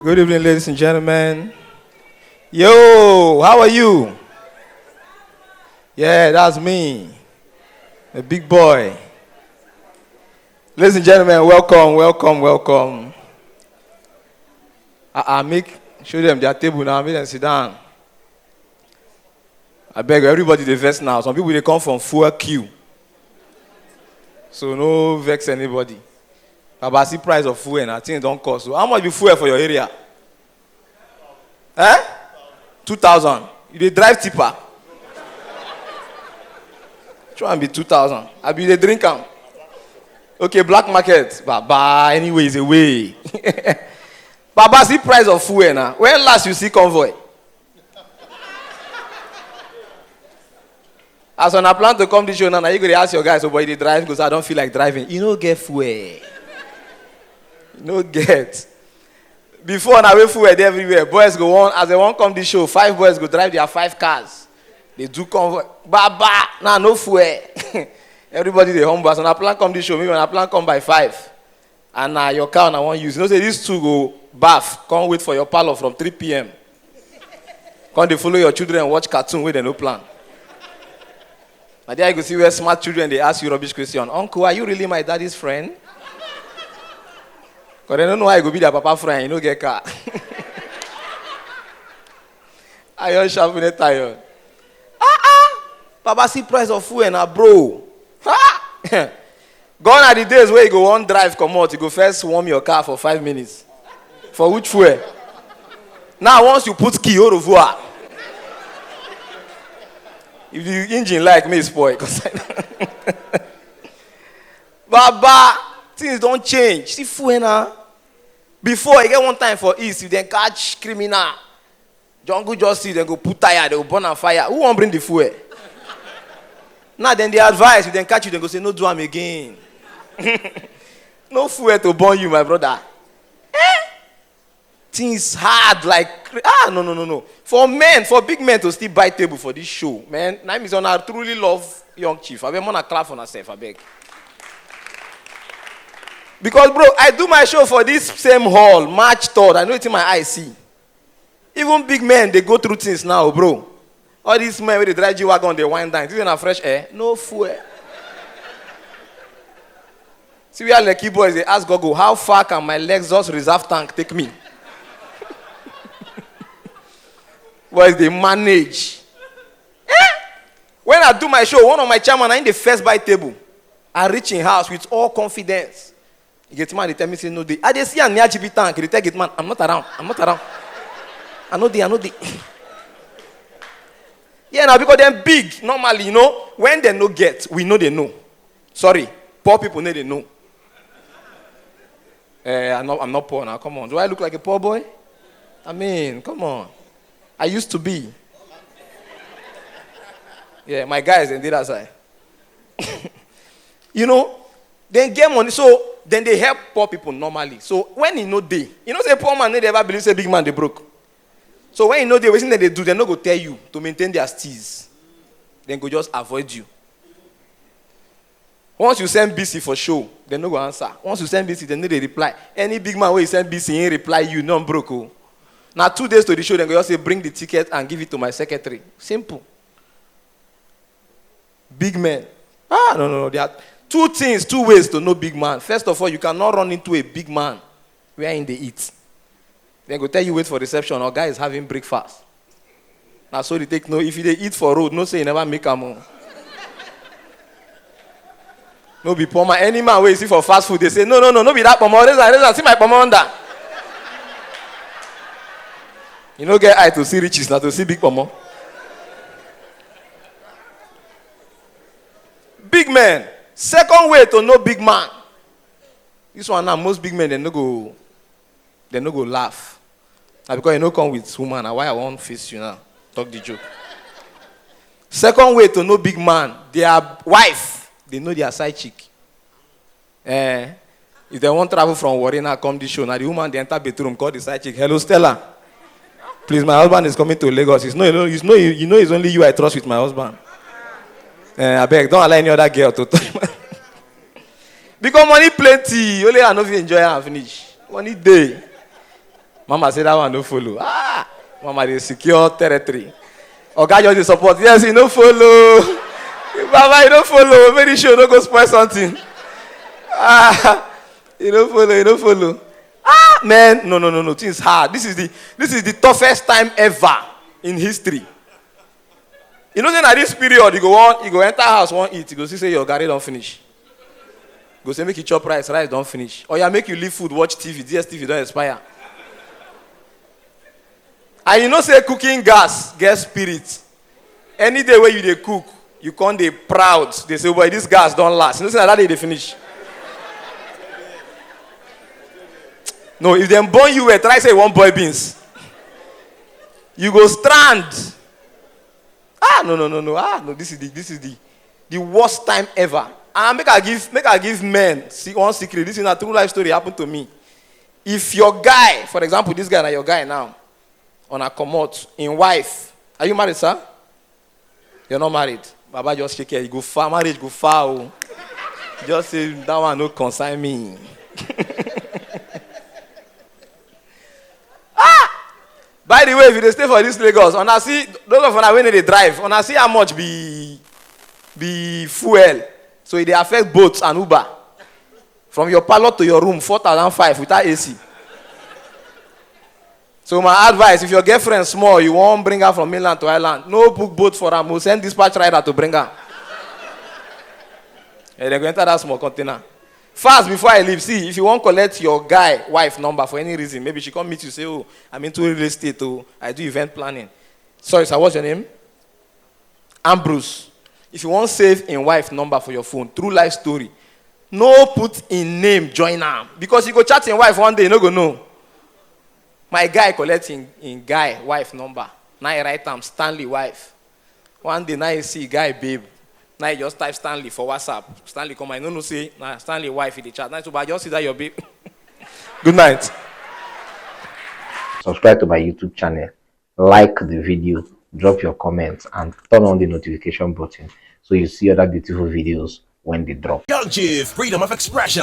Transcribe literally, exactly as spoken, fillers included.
Good evening, ladies and gentlemen. Yo, how are you? Yeah, that's me, a big boy. Ladies and gentlemen, welcome, welcome, welcome. I, I make show them their table now, make them sit down. I beg everybody dey vex now. Some people dey come from fuel queue. So no vex anybody. Baba, see price of fuel na, things don cost. So how much be fuel for your area? Eh? Two thousand. You dey drive tipper? Try and be two thousand. I be dey drink am. Okay, black market. Baba, anyway, is a way. Baba, see price of fuel na. When last you see convoy? As una plan to come this show now, now you go dey ask your guys, "Oh boy, you dey drive?" Because I don't feel like driving. You no get fuel. You no get. Before now, we fuel dey everywhere. Boys go on, as they won't come this show, five boys go drive their five cars. They do convoy. Baba, now no fuel. Everybody dey humble. As una plan come this show, maybe una plan come by five. And na your car una wan use. You know say these two go baff, come wait for your parlor from three p.m. Come dey follow your children watch cartoon wey dem no plan. Na there you go see where smart children dey ask you rubbish question. "Uncle, are you really my daddy's friend?" 'Cause dem no know how you go be their papa friend, you no get car. Iron sharpened iron. Ah ah! Baba, see price of fuel na, bro. Ha! Gone are the days where you go wan drive comot, you go first warm your car for five minutes. For which fuel? Now once you put key, au revoir. If the engine like, may spoil. 'Cause I Baba, things don change. See fuel na. Before, e get one time for East, if dem catch criminal, jungle justice, dem go put tire, dem go burn am fire. Who wan bring the fuel? Now dem dey advise, if dem catch you, dem go say, "No do am again." No fuel to burn you, my brother. Eh? Things hard like cra-, ah, no, no, no, no. For men, for big men to still buy table for this show, man. Na me say una truly love young chief. Abeg, una clap for yourself, abeg. Because, bro, I do my show for this same hall, March third. I know wetin my eye see. Even big men, they go through things now, bro. All these men wey dey drive G-Wagon, they wind down. This is not fresh air. No fuel. See where Lekki boys, they ask Gogo, "How far can my Lexus reserve tank take me?" Boys, they manage. Eh? When I do my show, one of my chairman, I in the first buy table. I reach in house with all confidence. Gate man, they tell me, say, "No dey." I dey see an R G B tank. They tell gate man, "I'm not around. I'm not around. I know they, I know they." Yeah, now because them big, normally, you know, when they no get, we know they know. Sorry, poor people know they know. Eh, I'm not, I'm not poor now. Come on. Do I look like a poor boy? I mean, come on. I used to be. Yeah, my guys, they did as I. You know, then get money. So then they help poor people normally. So when he no dey, you know, say poor man, they ever believe say big man, they broke. So when you know they, wetin dem dey do, they no go tell you to maintain their steez. Then go just avoid you. Once you send B C for show, they no go answer. Once you send B C, they no dey reply. Any big man wey you send B C, he reply you, no broke o. Now two days to the show, then go just say, "Bring the ticket and give it to my secretary." Simple. Big men. Ah, no, no, no. There are two things, two ways to know big man. First of all, you cannot run into a big man where in they eat. They go tell you, "Wait for reception, our guy is having breakfast." Now, so they take no. If you dey eat for road, no say you never make am o. No be poor man. Any man wey you see for fast food, they say, "No, no, no, no be that pomo. Raise am, raise am. See my pomo under." You no get eye to see riches, na to see big pomo. Big men. Second way to know big man. This one now, most big men, they no go, they no go laugh. Now because you no come with woman, na why I wan face you now. Talk the joke. Second way to know big man, their wife, they know their side chick. Eh, if they wan travel from Warri now come this show, now the woman they enter bedroom, call the side chick, "Hello, Stella. Please, my husband is coming to Lagos. It's no, you know, it's no, you know, it's only you I trust with my husband. Eh, I beg, don't allow any other girl to touch my." Because money plenty, only I no fit enjoy am finish. Money dey. Mama say that one no follow. Ah, mama dey secure territory. Oga just dey support. Yes, you no follow. Baba, you no follow. Make the show no go spoil something. Ah, you no follow. You no follow. Ah, man, no, no, no, no. Things hard. This is the this is the toughest time ever in history. You know, then at this period, you go on, you go enter house, one eat, you go see say your garri don finish. Go say make you chop rice, rice don finish. Or you make you leave food, watch T V, D S T V don expire. And you know say cooking gas get spirit. Any day where you dey cook, you come dey proud. They say, boy, this gas don last. You know say na that day dey finish. No, if dem born you well, try say you wan boil beans. You go strand. Ah, no, no, no, no. Ah, no, this is the this is the the worst time ever. And make I give make I give men see one secret. This is a true life story happened to me. If your guy, for example, this guy na your guy now, on a comot, in wife, are you married, sir? You're not married. Baba just shake it. You go far, marriage go far. Oh. Just say that one no consign me. Ah! By the way, if you dey stay for this Lagos, una see those of una wey no dey drive, una see how much be be fuel. So e dey affect boats and Uber. From your parlor to your room, four thousand five without A C. So my advice, if your girlfriend small, you wan bring her from mainland to island, no book boat for am. We'll send dispatch rider to bring her. And they go enter that small container. Fast before I leave, see, if you wan collect your guy wife number for any reason, maybe she come meet you, say, oh, I'm into real estate, oh, I do event planning. Sorry, sir, what's your name? Ambrose. If you wan save in wife number for your phone, true life story, no put in name join am, because you go chat in wife one day, you no go know. My guy collect in, in guy wife number. Now he write am Stanley wife. One day now he see guy babe. Now he just type Stanley for WhatsApp. Stanley come, I no know say na Stanley wife in the chat. Now so, but I just see that your babe. Good night. Subscribe to my YouTube channel, like the video, drop your comments, and turn on the notification button so you see other beautiful videos when they drop. L G, freedom of expression.